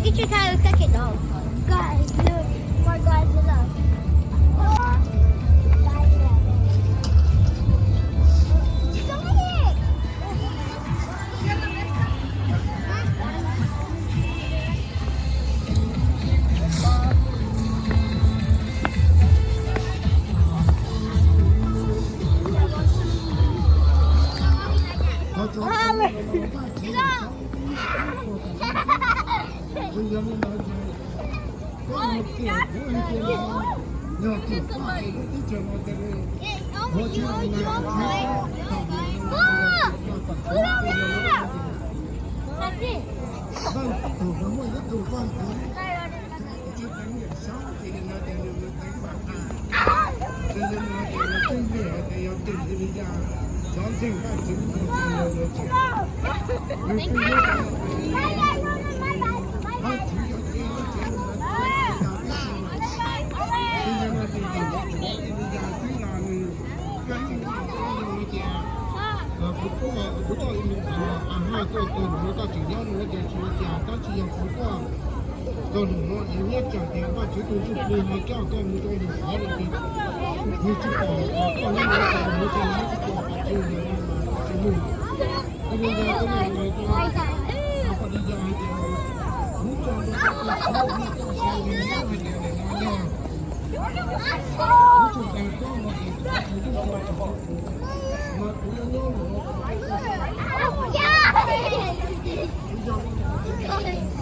Teacher Tyler second dog. Guys, look. More guys, look. Oh, guys, look. Sonic! Kuv tuaj, kuv tuaj ib nus, a, haj tuaj tau nus no koj tseem nyob no ces tsis ua cas, tab sis yog kuv tuaj tau nus no es nyob tsam tias Vajtswv tus ntsuj plig ho coj koj mus rau nus qhov no ces nws tsis pom koj nyob no ces nws tsis pom tsis mus. Ua li ntawd koj niam nws tau, koj li yog hais tias kuv tso rau koj tus tub nws nyob hais tias nim no yog kuv tsis tau koj no ces kuv tsis nyob no, mas kuv yuav nyob no, kuv yog